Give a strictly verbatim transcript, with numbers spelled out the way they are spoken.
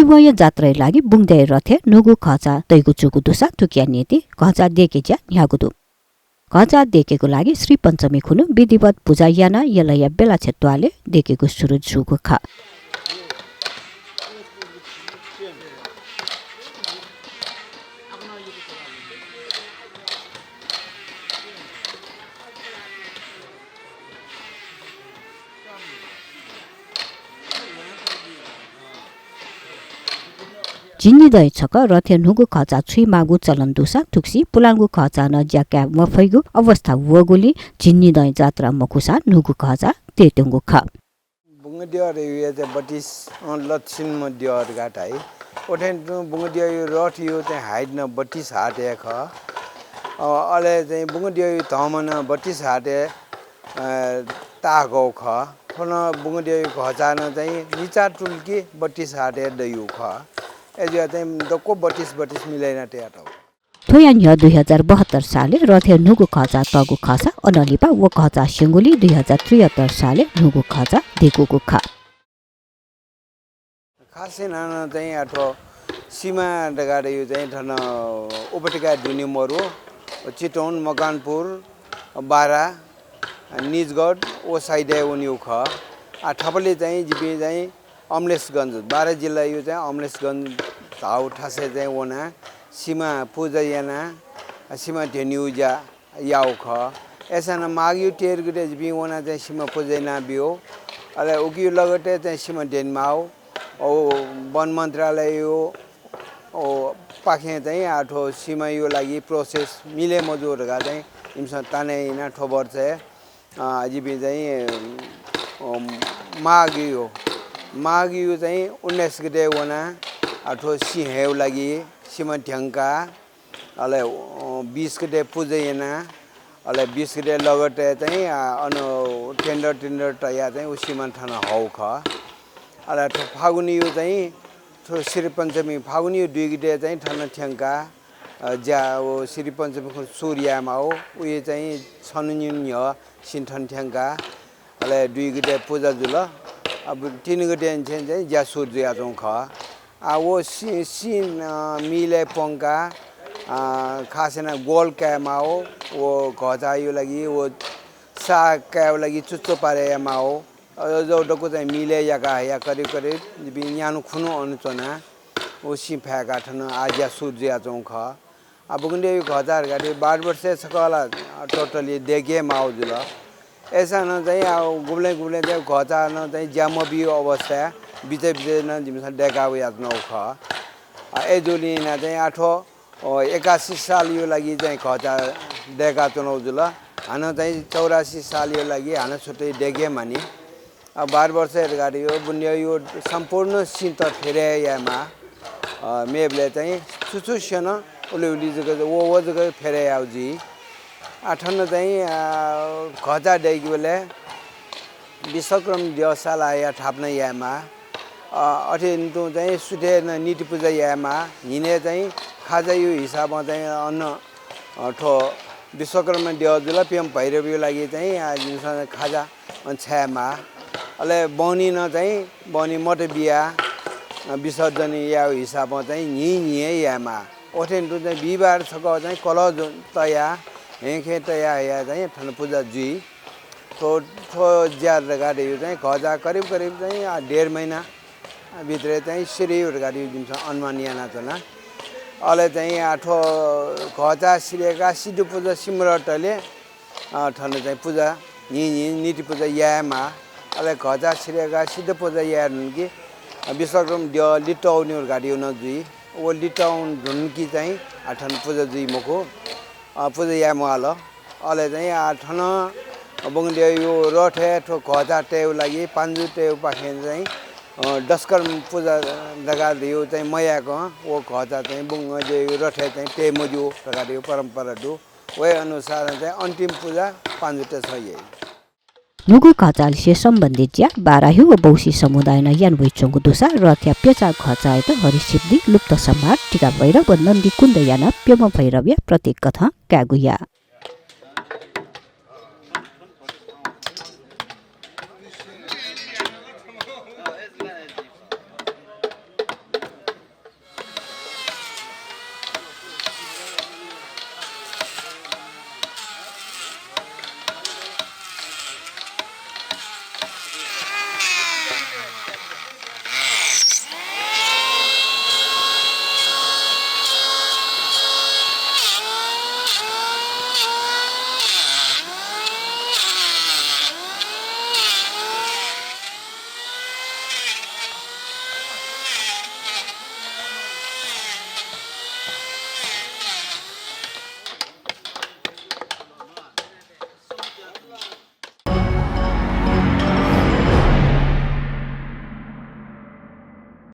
वया जात्राया लागि बुंगद्यःया रथय् न्हूगु घःचा तइगु जूगु दुसा थुकिया निंतिं घःचा दय्के ज्या न्ह्याःगु दु। घःचा दय्केगु लागि श्रीपञ्चमी खुन्हु विधिवत पुजा यानाः यलया बेलाछेँ त्वालय् दय्केगु सुरु जूगु खः। झिंनिदँय् छकः रथय् न्हूगु घःचा छुइमाःगु चलन दुसा थुगुसी पुलांगु घःचां नं ज्या काये मफइगु अवस्था वःगुलिं झिंनिदँय् जात्रा मखुसां न्हूगु घःचा तयेत्यंगु खः। बुंगद्यःया चाहिँ बत्तीस, अँ, लक्षणम्ह द्यः धकाः धाइ। अथे तुं बुंगद्यःया रथया चाहिँ height नं बत्तीस हात हे खः। अ, अले चाहिँ बुंगद्यःया धंम्ह नं बत्तीस हात हे, अ, ताःगु खः। थ्व नं बुंगद्यःया घःचा नं चाहिँ निचा तुलुकी बत्तीस हात हे दइगु खः। अय्‌जुयाः चाहिँ दक्व बत्तीस बत्तीस मिले याना तयातःगु। थ्वया न्ह्यः दुई हजार बहत्तर सालय् रथय् न्हूगु घःचा तःगु खःसा अनं लिपा व घःचा स्यंगुलिं दुई हजार त्रिहत्तर सालय् न्हूगु घःचा दय्कूगु खः। खास यानाः नं चाहिँ आ थ्व सिमा धकाः धइगु चाहिँ थन उपत्यकाय् दुने मरु, चितवन, मकवानपुर, बारा, निजगढ व side-य् वनीगु खः। आ थपालि चाहिँ जिपिं चाहिँ अमलेशगञ्ज, बारा जिल्लाया चाहिँ अमलेशगञ्ज धाःगु थासय् चाहिँ वनाः सिमा पुजा यानाः सिमा ध्यनेगु ज्या याःगु खः। अय्‌सां नं माघया तेह्र गते जिपिं वनाः चाहिँ सिमा पुजा यानाबिउ। अले उकिया लगत्तै चाहिँ सिमा ध्यनेमाःगु। अ, वन मन्त्रालयया, अ, पाखें चाहिँ आ थ्व सिमाया लागि process मिले मजू धकाः चाहिँ इमिसं ताना यानाः थ्व वर्षय्, अ, जिपिं चाहिँ, अ, माघया, माघया चाहिँ उन्नाइस गते वनाः आ थ्व सिंहया लागि सिमा ध्यंकाः अले, अ, बिस गते पुजा याना, अले बिस गते लगत्तै चाहिँ, अ, अन tender tender तयाः चाहिँ उ सिमा थन हःगु खः। अले थ्व फागुनया चाहिँ थ्व श्रीपञ्चमी, फागुनया दुई गते चाहिँ थन थ्यंकाः, अ, ज्या व श्रीपञ्चमी खुन्हु सुरु यायेमाःगु, उया चाहिँ छन्हु निन्हु न्ह्यः सिं थन थ्यंकाः अले दुई गते पुजा जुल। अब तीन गते निसें चाहिँ ज्या सुरु जुयाच्वंगु खः। आ, व सिं, सिं, अ, मिलय् प्वंकाः, अ, खास यानाः गोल कायेमाःगु, व घःचाया लागि, व साग कायेया लागि चुच्चो पारे यायेमाःगु। अ, अज्याःगु दक्व चाहिँ मिलय् याका हयाः करिब करिब जिपिं न्यान्हु खुन्हु अन च्वनाः व सिं फाय्काः थन आ ज्या सुरु जुयाच्वंगु खः। आ, बुंगद्यःया घःचा धकाः धाःसा बार वर्षय् छकः ला, अ, totally दय्के माःगु जुल। अय्‌सां नं चाहिँ, आ, गुबलें गुबलें चाहिँ घःचा नं चाहिँ ज्या मबीगु अवस्थाय् बिचय् बिचय् नं जिमिसं दय्का वयाच्वनागु खः। आ, अय्‌जूगुलिं यानाः चाहिँ आ थ्व, अ, एकासी सालया लागि चाहिँ घःचा दय्काच्वनागु जुल। हानं चाहिँ चौरासी सालया लागि हानं छुट्टै दय्के मानि। अ, बार वर्षय् धकाः धाःसा बुंगद्यःया सम्पूर्ण सिंत फेरय् यायेमाः। अ, मेबलय् चाहिँ छु छु स्यन उलि उलि जक व व जक फेरय् याःगु जुइ। आ, थन चाहिँ, अ, घःचा दय्केबलय् विश्वकर्म द्यः सालाया थापना यायेमाः। अ, अथे तुं चाहिँ सुथय् नं निति पुजा यायेमाः। न्हिनय् चाहिँ खाजाया हिसाबं चाहिँ अन, अ, थ्व विश्वकर्म द्यः जुल, प्यम्ह भैरवया लागि चाहिँ, अ, जिमिसं खाजा अन छायेमाः। अले बहनी नं चाहिँ बहनी मत बियाः, अ, विसर्जन यायेगु हिसाबं चाहिँ न्हिं न्हिं हे यायेमाः। अथे तुं चाहिँ बिहिबार छकः चाहिँ कलश जु-, तयाः, हेंखें तयाः हयाः चाहिँ थन पुजा जुइ। थ्व, थ्व ज्या धकाः धाःसा चाहिँ घःचा करिब करिब चाहिँ, आ, डेढ महिना भित्रय् चाहिँ सिधइ धकाः जिमिसं अनुमान यानाच्वना। अले चाहिँ, आ, थ्व घःचा सिधय्काः सिद्ध पुजा सिमरतले अ, थन चाहिँ पुजा न्हिं न्हिं निति पुजा यायेमाः। अले घःचा सिधय्काः सिद्ध पुजा याये धुंकी, अ, विश्वकर्म द्यः लित वनीगु धकाः धाःगु नं जुइ। व लित वने धुंकी चाहिँ, अ, थन पुजा जुइ मखु, अ, पुजा याये म्वाःल। अले चाहिँ, अ, थन बुंगद्यःया रथय् थ्व घःचा तयेगु लागि पांजु तयेगु पाखें चाहिँ, अ, दशकर्म पुजा धकाः धाःगु चाहिँ मयाय्कं व घःचा चाहिँ बुंगद्यःया रथय् चाहिँ तये मज्यू धकाः धाःगु परम्परा दु। वय् अनुसारं चाहिँ अन्तिम पुजा पांजुतय्सं याइ। न्हूगु घःचालिसे सम्बन्धित ज्या बाराही व बौसी समुदायं याना वयाच्वंगु दुसा रथया प्यचा घःचायात हरिसिद्धि, लुप्त संहार, टिकाभैरव व नन्दीकुण्ड यानाः प्यम्ह भैरवया प्रतीक कथं कायेगु याः।